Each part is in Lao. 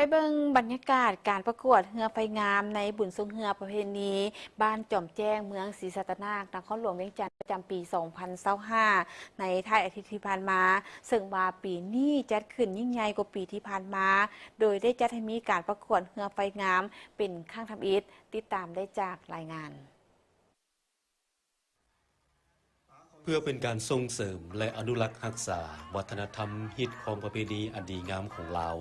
ໄປເບິ່ງບັນຍາກາດການປະກວດເຮືອໄຟງາມໃນບຸນຊ່ວງເຮືອປະເພນີບ້ານຈອມແຈ້ງ ເມືອງສີສັດຕະນາກ ນະຄອນຫຼວງວຽງຈັນ ປະຈຳປີສອງພັນຊາວຫ້າ ໃນທ້າຍອາທິດທີ່ຜ່ານມາ, ເຊິ່ງວ່າປີນີ້ຈັດຂຶ້ນຍິ່ງໃຫຍ່ກວ່າປີທີ່ຜ່ານມາ, ໂດຍໄດ້ຈັດໃຫ້ມີການປະກວດເຮືອໄຟງາມເປັນຄັ້ງທຳອິດ. ຕິດຕາມໄດ້ຈາກລາຍງານ. ເພື່ອເປັນການສົ່ງເສີມ ແລະ ອະນຸລັກຮັກສາວັດທະນະທຳຮີດຄອງປະເພນີອັນດີງາມຂອງລາວ,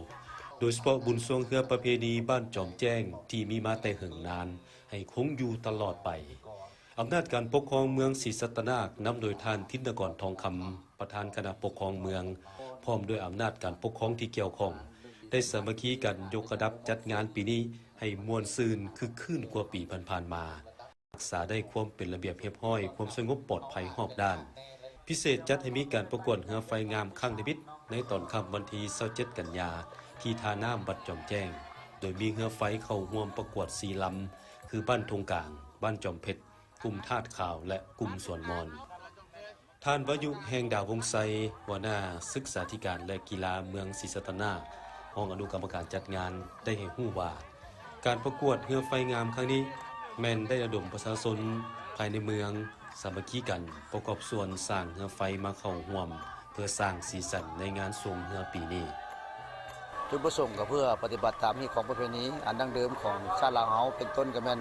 ໂດຍສະເພາະບຸນຊ່ວງເຮືອປະເພນີບ້ານຈອມແຈ້ງທີ່ມີມາແຕ່ເຫິງນານ ໃຫ້ຄົງຢູ່ຕະຫຼອດໄປ, ອຳນາດການປົກຄອງເມືອງສີສັດຕະນາກ ນຳໂດຍທ່ານ ທິນນະກອນ ທອງຄຳ ປະທານຄະນະປົກຄອງເມືອງ ພ້ອມດ້ວຍອຳນາດການປົກຄອງທີ່ກ່ຽວຂ້ອງ ໄດ້ສາມັກຄີກັນຍົກລະດັບຈັດງານປີນີ້ໃຫ້ມ່ວນຊື່ນຄຶກຄື້ນກວ່າປີຜ່ານໆມາ. ຮັກສາໄດ້ຄວາມເປັນລະບຽບຮຽບຮ້ອຍ, ຄວາມສະຫງົບປອດໄພຮອບດ້ານ. ພິເສດຈັດໃຫ້ມີການປະກວດເຮືອໄຟງາມຄັ້ງທຳອິດໃນຕອນຄ່ຳວັນທີຊາວເຈັດ ກັນຍາ ທີ່ທ່ານ້ຳ ວັດຈອມແຈ້ງ, ໂດຍມີເຮືອໄຟເຂົ້າຮ່ວມປະກວດສີ່ລຳ ຄືບ້ານທົ່ງກາງ, ບ້ານຈອມເພັດ, ກຸ່ມທາດຂາວ ແລະ ກຸ່ມສວນມອນ. ທ່ານ ວາຍຸ ແຫ່ງດາວວົງໄຊ, ຫົວໜ້າສຶກສາທິການ ແລະ ກິລາເມືອງສີສັດຕະນາກ, ຮອງອະນຸກຳມະການຈັດງານ ໄດ້ໃຫ້ຮູ້ວ່າ ການປະກວດເຮືອໄຟງາມຄັ້ງນີ້ ແມ່ນໄດ້ລະດົມປະຊາຊົນພາຍໃນເມືອງສາມັກຄີກັນ ປະກອບສ່ວນສ້າງເຮືອໄຟມາເຂົ້າຮ່ວມ ເພື່ອສ້າງສີສັນໃນງານຊ່ວງເຮືອປີນີ້. ຈຸດປະສົງກໍເພື່ອປະຕິບັດຕາມຮີດຄອງປະເພນີອັນດັ້ງເດີມຂອງຊາດລາວເຮົາ, ເປັນຕົ້ນກໍແມ່ນ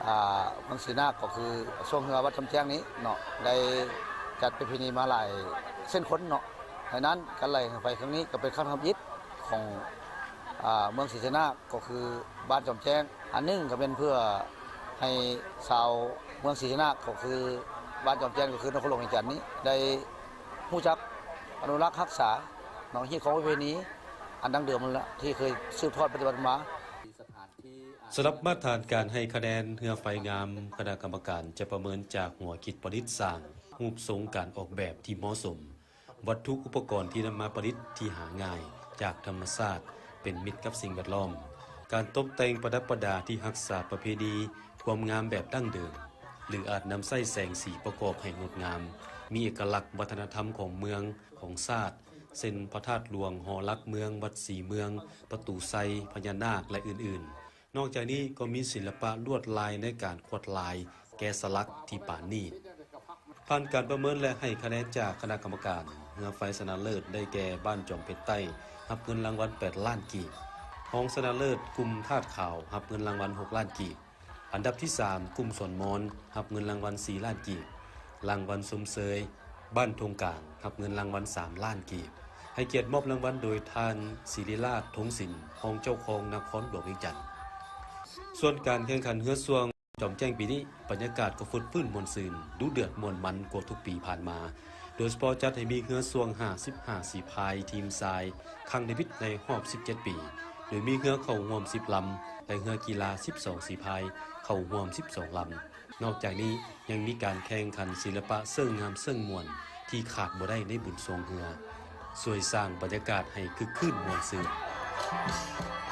ອ່າ ເມືອງສີນາກ ກໍຄືຊ່ວງເຮືອວັດຈອມແຈ້ງນີ້ເນາະ ໄດ້ຈັດປະເພນີມາຫຼາຍເຊັ່ນຄົນເນາະ. ໃນນັ້ນ ການໄຫຼເຮືອໄຟຄັ້ງນີ້ກໍເປັນຄັ້ງທຳອິດຂອງ ອ່າ ເມືອງສີຊະນາກ ກໍຄືບ້ານຈອມແຈ້ງ. ອັນໜຶ່ງກໍແມ່ນເພື່ອໃຫ້ຊາວເມືອງສີຊະນາກ ກໍຄືບ້ານຈອມແຈ້ງ ກໍຄືນະຄອນຫຼວງວຽງຈັນນີ້ ໄດ້ຮູ້ຈັກອະນຸລັກຮັກສາເນາະ ຮີດຄອງປະເພນີອັນດັ້ງເດີມນັ້ນລະ ທີ່ເຄີຍສືບທອດປະຕິບັດມາ. ສຳລັບມາດຕະຖານການໃຫ້ຄະແນນເຮືອໄຟງາມ, ຄະນະກຳມະການຈະປະເມີນຈາກຫົວຄິດປະດິດສ້າງ, ຮູບຊົງການອອກແບບທີ່ເໝາະສົມ, ວັດຖຸອຸປະກອນທີ່ນຳມາປະດິດທີ່ຫາງ່າຍຈາກທຳມະຊາດ, ເປັນມິດກັບສິ່ງແວດລ້ອມ, ການຕົບແຕ່ງປະດັບປະດາທີ່ຮັກສາປະເພນີຄວາມງາມແບບດັ້ງເດີມ ຫຼື ອາດນຳໃຊ້ແສງສີປະກອບໃຫ້ງົດງາມ, ມີເອກະລັກວັດທະນະທຳຂອງເມືອງ, ຂອງຊາດ, ເຊັ່ນ ພະທາດຫຼວງ, ຫໍຫຼັກເມືອງ, ວັດສີເມືອງ, ປະຕູໄຊ, ພະຍານາກ ແລະ ອື່ນໆ. ນອກຈາກນີ້ກໍມີສິລະປະລວດລາຍໃນການຂວດລາຍ, ແກະສະຫຼັກທີ່ປານນີດ. ຜ່ານການປະເມີນ ແລະ ໃຫ້ຄະແນນຈາກຄະນະກຳມະການ, ເຮືອໄຟຊະນະເລີດໄດ້ແກ່ບ້ານຈອມເພັດໃຕ້ ຮັບເງິນລາງວັນແປດລ້ານກີບ, ຮອງຊະນະເລີດກຸ່ມທາດຂາວ ຮັບເງິນລາງວັນຫົກລ້ານກີບ, ອັນດັບທີສາມ ກຸ່ມສວນມອນ ຮັບເງິນລາງວັນສີ່ລ້ານກີບ, ລາງວັນຊົມເຊີຍ ບ້ານທົ່ງກາງ ຮັບເງິນລາງວັນສາມລ້ານກີບ. ໃຫ້ກຽດມອບລາງວັນໂດຍທ່ານ ສິລິລາດ ທົງສິນ ຮອງເຈົ້າຄອງນະຄອນຫຼວງວຽງຈັນ. ສ່ວນການແຂ່ງຂັນເຮືອຊ່ວງຈອມແຈ້ງປີນີ້ ບັນຍາກາດກໍຟົດຟື້ນມ່ວນຊື່ນ, ດຸເດືອດມ່ວນມັນກວ່າທຸກປີຜ່ານມາ, ໂດຍສະເພາະຈັດໃຫ້ມີເຮືອຊ່ວງຫ້າສິບຫ້າສີພາຍທີມຊາຍ ຄັ້ງທຳອິດໃນຮອບສິບເຈັດປີ, ໂດຍມີເຮືອເຂົ້າຮ່ວມສິບລຳ ແລະ ເຮືອກິລາສິບສອງສີພາຍເຂົ້າຮ່ວມສິບສອງລຳ. ນອກຈາກນີ້ຍັງມີການແຂ່ງຂັນສິລະປະເຊິ່ງງາມເຊິ່ງມ່ວນທີ່ຂາດບໍ່ໄດ້ໃນບຸນຊ່ວງເຮືອ, ຊ່ວຍສ້າງບັນຍາກາດໃຫ້ຄຶກຄື້ນມ່ວນຊື່ນ. ເ